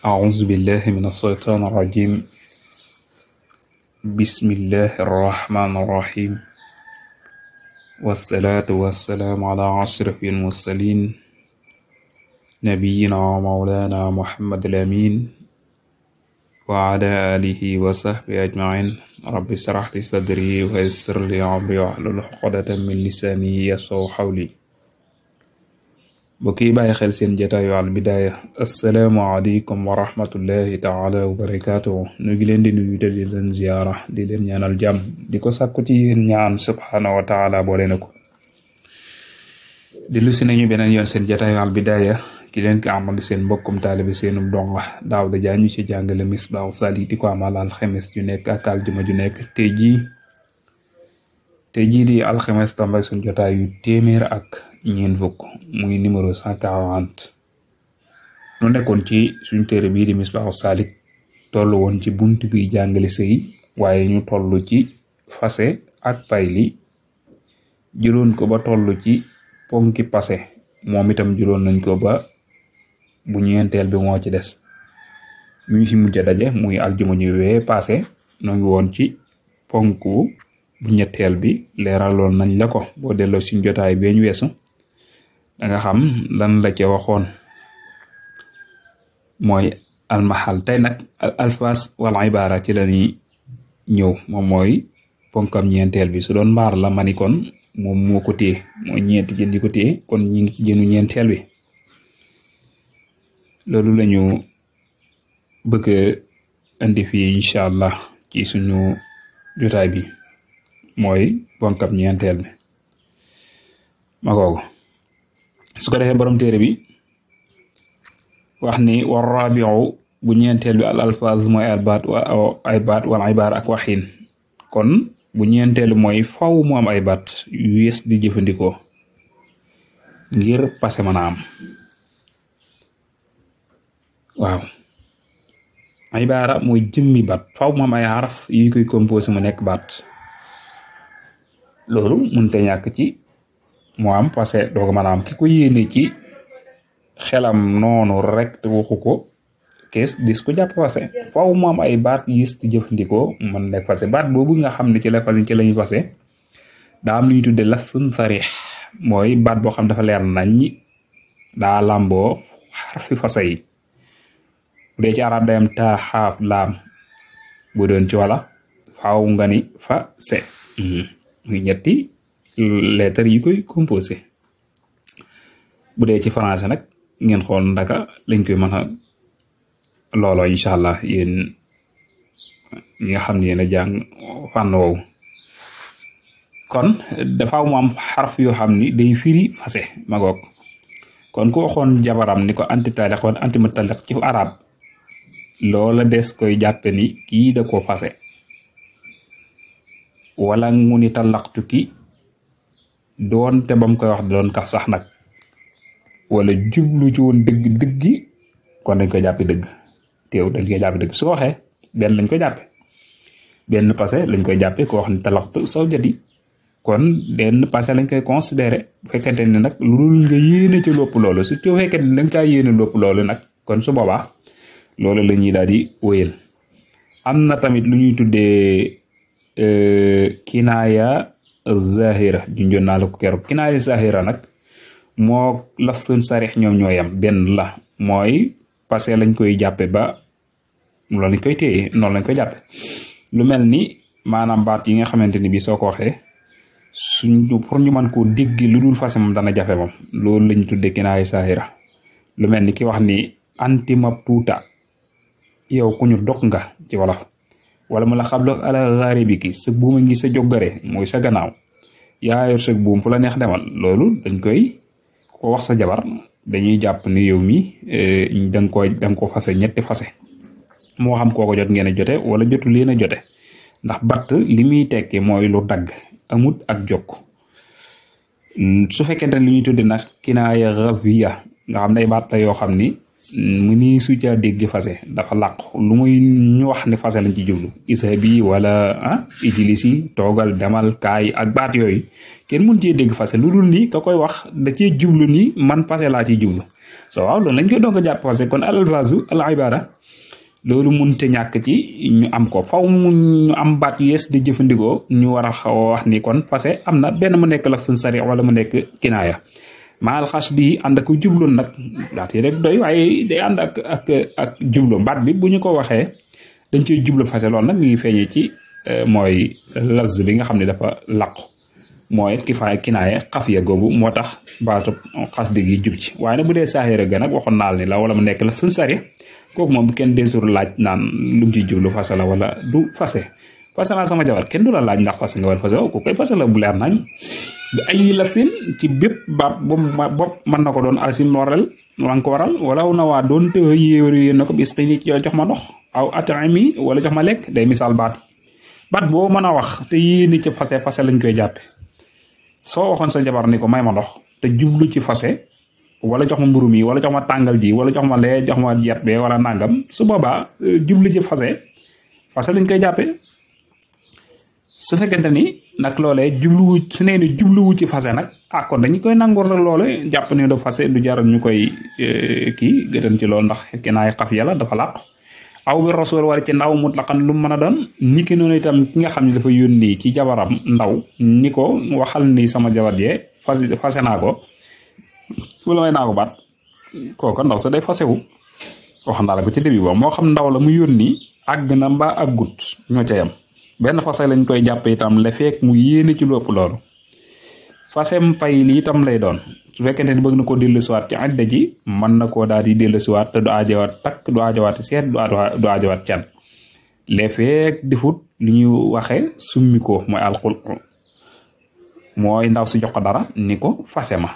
أعوذ بالله من الشيطان الرجيم. بسم الله الرحمن الرحيم، والصلاة والسلام على أشرف المرسلين نبينا ومولانا محمد الأمين وعلى آله وصحبه أجمعين. رب اشرح لي صدري ويسر لي أمري واحلل عقدة من لساني يفقهوا قولي. mbokk yi bàyyi xel seen jotaayu Al Bidaaya, asalaamaaleykum wa rahmatullahi taala wa barakaatuhu. ñu ngi leen di nuyu te di leen ziyaara, di leen ñaanal jàmm, di ko sàkku ci yéen ñaan subhaanahu wa taala boole na ko. di lu si nañu beneen yoon seen jotaayu Al Bidaaya, ki leen ko amal seen mbokkum taalibe seenum donga Daawda Jaañ ñu ci jàngale Misbaahu Saalik di ko amal alxemes ju nekk ak aljuma ju nekk. tey jii di alxemes tombé suñ jotaayu téeméer ak ñeent fukk, muy numéro 140. nu nekkoon ci suñ téere bii di Misbaahu Saalik, toll woon ci bunt bi jàngale sëy, waaye ñu toll ci fase ak payli, jëloon ko ba toll ci ponki pase, moom itam jëloon nañ ko ba bu ñeenteel bi moo ci des. ñu fi mujj a daje muy aljuma ñu wee passé, noo ngi woon ci ponku bu ñetteel bi, leeraloon nañ la ko boo delloo suñ jotaay beeñ weesu danga xam lan la ca waxoon. mooy almahal. tey nag al alfaas wal ibaara ci la ñuy ñëw, moom mooy ponkam ñeenteel bi. su doon mbaar la mani kon moom moo ko téye, mooy ñeenti jën di ko téye, kon ñi ngi ci jënu ñeenteel bi. loolu lañu bëgg indi fii incha allah ci suñu jotaay bi, mooy ponkam ñeenteel bi ma googu. su ko defee borom téere bi wax ni war rabiu bu ñeenteel bi al alfaaz mooy ay baat wala ibaar ak waxin. kon bu ñeenteel mooy faw mu am ay baat yu yees di jëfandikoo ngir passé mën a am. waaw, ibaara mooy jëmmi baat, faw mu am ay xaraf yu koy composé mu nekk baat. loolu mënta ñàkk ci moo am passé doo ko mën a am. ki ko yéene ci xelam noonu rek te waxu ko kees dis ko jàpp passé. faaw mu am ay baat yis di jëfandikoo mën nekk passé. baat boobu nga xam ne ci la passé ci lañuy passé daa am lu ñuy tudde lafzun sarih, mooy baat boo xam dafa leer nañ, daa làmboo xarfi passé yi. bu dee ci arab day am taa xaaf laam, bu doon ci wala faaw nga ni fa se muy ñetti lettres yi koy composé. bu dee ci français nag ngeen xool ndaka lañ koy mën a looloo incha allah yéen ñi nga xam ne yéen a jàng fànn woowu. kon dafa mu am xarf yoo xam ni day firi fase ma goog. kon ku waxoon jabaram ni ko anti taliq wala anti mutaliq ci arab, loola des koy jàppe ni kii da ko fase. wala mu ni talaqtu ki doon te bam koy wax doon kaf sax nag, wala jublu ci woon dëgg dëggi, kon dañ koy jàppe dëgg. teew dañ koy jàppe dëgg. su ko waxee benn lañ koy jàppe, benn passé lañ koy jàppe. ko wax ni talaqtu zawjati, kon benn passé lañ koy considéré. bu fekkente ne nag lu dul nga yéene ci lopp loolu, surtout bu fekkente ne da nga caa yéene lopp loolu nag, kon su boobaa loolu la ñuy daal di wéyal. am na tamit lu ñuy tuddee kinaaya zahira, junjoon naa la ko keroog. kinaaya zahira nag moo lafzun sarih ñoom ñoo yam, benn la. mooy passé lañ koy jàppe ba loolu lañ koy téye, noonu lañ koy jàppe. lu mel ni maanaam baat yi nga xamante ni bii soo ko waxee suñu pour ñu mën koo dégg lu dul fase moom dana jafe moom, loolu lañ tuddee kinaaya zahira. lu mel ni ki wax ni anti mabtuuta, yow ku ñu dog nga ci wolof. wala mu la xablo ala gharibi ki, sa buuma ngi sa joggare, mooy sa gannaaw, yaa yor sa buum fu la neex demal. loolu dañ koy ko wax sa jabar, dañuy jàpp ni yow mi danga ko fase ñetti fase. moo xam kooko jot ngeen a jote wala jotu leen a jote, ndax batt li muy tekki mooy lu dagg, amut ak jokk. su fekkente ne li ñuy tudde nag kinaaya ghafiya, nga xam ne ay baat la yoo xam ni mu ni su ca dégg fase dafa làqu lu muy ñu wax ne fase lañ ci jublu isa bi wala ijlisi toogal demal kaay ak baat yooyu kenn mun cee dégg fase lu dul ni ka koy wax da cee jublu ni man fase laa ciy jublu so waaw loolu lañ koy doog a jàpp fase kon alfazu al ibara loolu mun te ñàkk ci ñu am ko faw mu ñu am baat yu yees di jëfandikoo ñu war a xaw wax ni kon fase am na benn mu nekk laf sun sari wala mu nekk kinaaya maal xas di ànd ak jubloon nag baat yi rek doy waaye day ànd ak jublo baat bi bu ñu ko waxee dañ ciy jublu fase loolu nag mi ngi feeñee ci mooy laz bi nga xam ne dafa làqu mooy kifaaya kinaaye xafiya googu moo tax baatu xas di gi jub ci waaye nag bu dee saaxira ga nag waxoon naal ni la wala mu nekk la suñ sari kooku moom kenn deesul laaj naan lu mu ciy jublu fase la wala du fase naa sama jabar kenn du la laaj ndax fase nga war fase ko koy fase la bu leer nañ bi ay lafsin ci bépp baat bopp mën na ko doon alsim waral wa nga ko waral wala na waa doon te yéen na ko bis xii ci jox ma ndox aw atami wala jox ma lekk day misaal baat boo mën a wax te yéeni ci fase lañ koy jàppe soo waxoon sa jabar ni ko may ma ndox te jublu ci fase wala jox ma mburu mi wala jox ma tàngal ji wala jox ma lee jox ma jet be wala nangam su boobaa jublu ci fase lañ koy jàppe su fekkente ni nag loolee jubluwu su nee ni jubluwu ci fase nag kon dañu koy nangoor la loole jàpp ne do fase du jaral ñu koy kii gëtan ci loolu ndax kinaay xaf yàlla dafa làqu aw bi rasul wala ci ndaw mutlaqan lu mën a doon ni ki noonu itam ki nga xam ne dafa yónni ci jabaram ndaw ni ko waxal ni sama jabar jee fase naa ko wala may naa ko baat kooka ndaw sa day fasewu wax naa la ko ci début ba moo xam ndaw la mu yónni àgg na mbaa àggut ñoo ca yam benn fase lañ koy jàppe itam la fekk mu yéene ci lu ëpp loolu fasem pay li itam lay doon su fekkente ni bëgg na ko dellu siwaat ci adda ji mën na koo daal di dellu siwaat te du aajawaat takk du aajawaat seet du aajawaat can la fekk difut li ñu waxe summi ko mooy alxul mooy ndaw si jox ko dara ni ko fase ma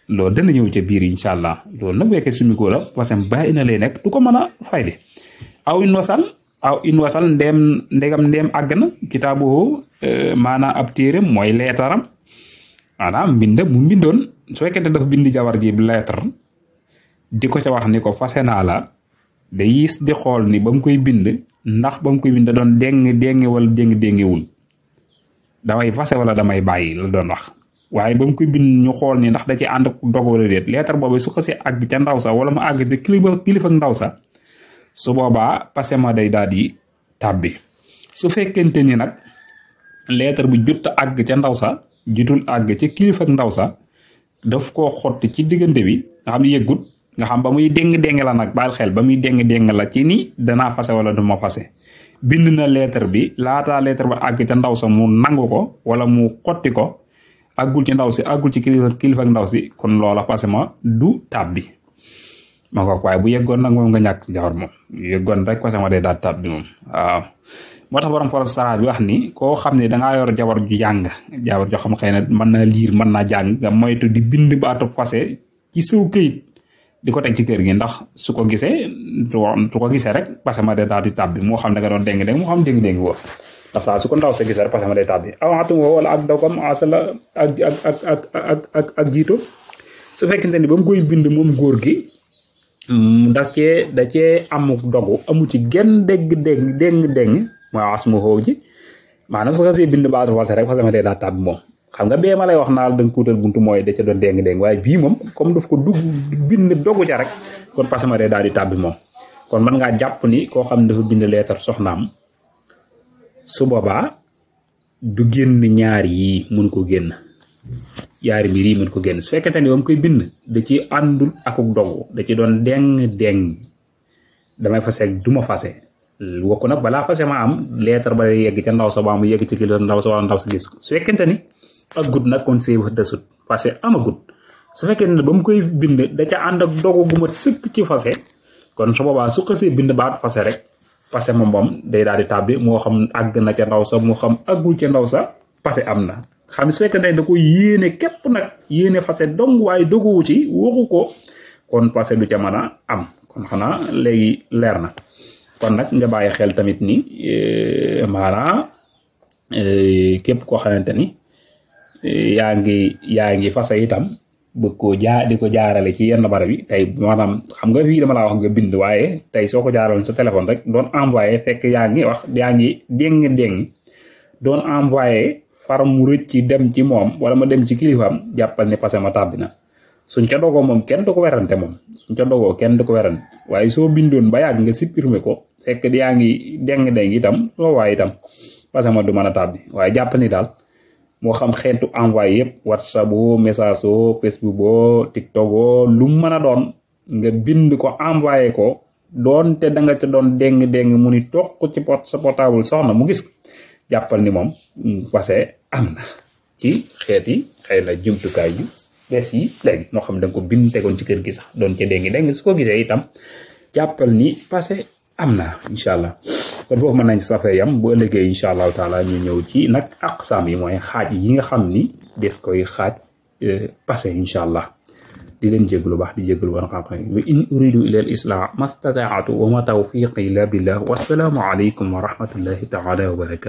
loolu dana ñëw ca biir incha allah loolu nag fekkee summi ko la fasem bàyyi na lay nekk du ko mën a fayde aw in wasal ndegam àgg na kitaabu maanaam ab téeram mooy leetaram maanaam mbind mu mbindoon su fekkente dafa bind jabar ji lettre di ko ca wax ni ko fase naa la day yis di xool ni ba mu koy bind ndax ba mu koy bind da doon déng wala déngewul damay fase wala damay bàyyi la doon wax waaye ba mu koy bind ñu xool ni ndax da ci ànd dog wala déet lettre boobu su xasee àgg ca ndaw sa wala mu àgg ca kilifa ndaw sa su boobaa passé ma day daal di tàbbi su fekkente ni nag lettre bu jot àgg ca ndaw sa jutul àgg ca kilifa ak ndaw sa daf koo xotti ci diggante bi nga xam ne yëggut nga xam ba muy déng la nag baal xel ba muy déng la ci ni danaa fase wala du ma fase bind na lettre bi laataa lettre ba àgg ca ndaw sa mu nangu ko wala mu xotti ko àggul ci ndaw si àggul ci kilifa ak ndaw si kon loola fase ma du tàbbi ma ko waaye bu yeggoon nag moom nga ñàkk jabar moom yeggoon rek fase ma day daal tàbbi moom waaw moo tax borom foros sara bi wax ni koo xam ne dangaa yor jabar ju jàng jabar joo xam xëy na mën naa liir mën naa jàng nga moytu di bind baatu fase ci saw këyit di ko teg ci kër gi ndax su ko gisee rek parce que ma day daal di tàbbi moo xam ne nga doon déng moo xam déng woo ndax saa su ko ndaw sa gisee rek parce que ma day tàbbi awatum woo wala ak daw kom asala ak jiito su fekkente ni ba mu koy bind moom góor gi da cee amuk dogu amu ci genn déng mooy asmu xoow ji maanaam su xasee bind baatu fase rek fase ma dee daa tàbbi moom xam nga bee ma lay wax naal danga kuutal buntu mooy da ca doon déng waaye bii moom comme daf ko dugg bind dogu ca rek kon fase ma dee daal di tàbbi moom kon mën ngaa jàpp ni koo xam ne dafa bind leetar soxnaam su boobaa du génn ñaar yi mun ko génn yaari mbir yi mën ko génn su fekkente ni ba mu koy bind da ci àndul akuk dogu da ci doon déng damay fase ak duma fase wokk nag balaa fase ma am lettre ba yegg ca ndaw sa ba mu yegg ci kilo ndaw sa wala ndaw sa gis ko su fekkente ni ak gut nag kon see wax desut fase amagut su fekkente ni ba mu koy bind da ca ànd ak dogu gu ma sëkk ci fase kon su boobaa su xasee bind baatu fase rek fase moom day daal di tàbbi moo xam àgg na ca ndaw sa moo xam àggul ca ndaw sa fase am na xam su fekkente ne da ko yéene képp nag yéene fase dong waaye doguwu ci waxu ko kon fase du ca mën a am kon xanaa léegi leer na kon nag nga bàyyi xel tamit ni maanaam képp koo xamante ni yaa ngi fase itam bëgg koo di ko jaarale ci yenn barab bi tey maanaam xam nga fii dama laa wax nga bind waaye tey soo ko jaaraloon sa téléphone rek doon envoyé fekk yaa ngi déng doon envoyé far mu rëcc dem ci moom wala ma dem ci kilifaam jàppal ne passé ma tàbbi na suñ ca dogoo moom kenn du ko werante moom suñ ca dogoo kenn du ko werante waaye soo bindoon ba yàgg nga supprimer ko fekk yaa ngi déng itam soo waaye itam passé ma du mën a tàbbi waaye jàpp ni daal moo xam xeetu envoyé yëpp WhatsApp o message o Facebook o TikTok o lu mu mën a doon nga bind ko envoyé ko doonte da nga ca doon déng mu ni toog ko ci sa portable soxna mu gis jàppal ni moom passé am na ci xeeti xëy na jumtukaay yu bees yi léegi moo xam da nga ko bind tegoon ci kër gi sax doon ca déng su ko gisee itam jàppal ni passé am na incha allah kon foofu mën nañ safee yam bu ëllëgee incha allahu taala ñu ñëw ci nag aqsaam yi mooy xaaj yi nga xam ni des koy xaaj passé incha allah di leen jéglu baax di jéglu woon xam-xam wa in uridu ila al islah mastataatu wa ma tawfiqi illa billah wassalaamu aleykum wa rahmatullahi taala wa barakatu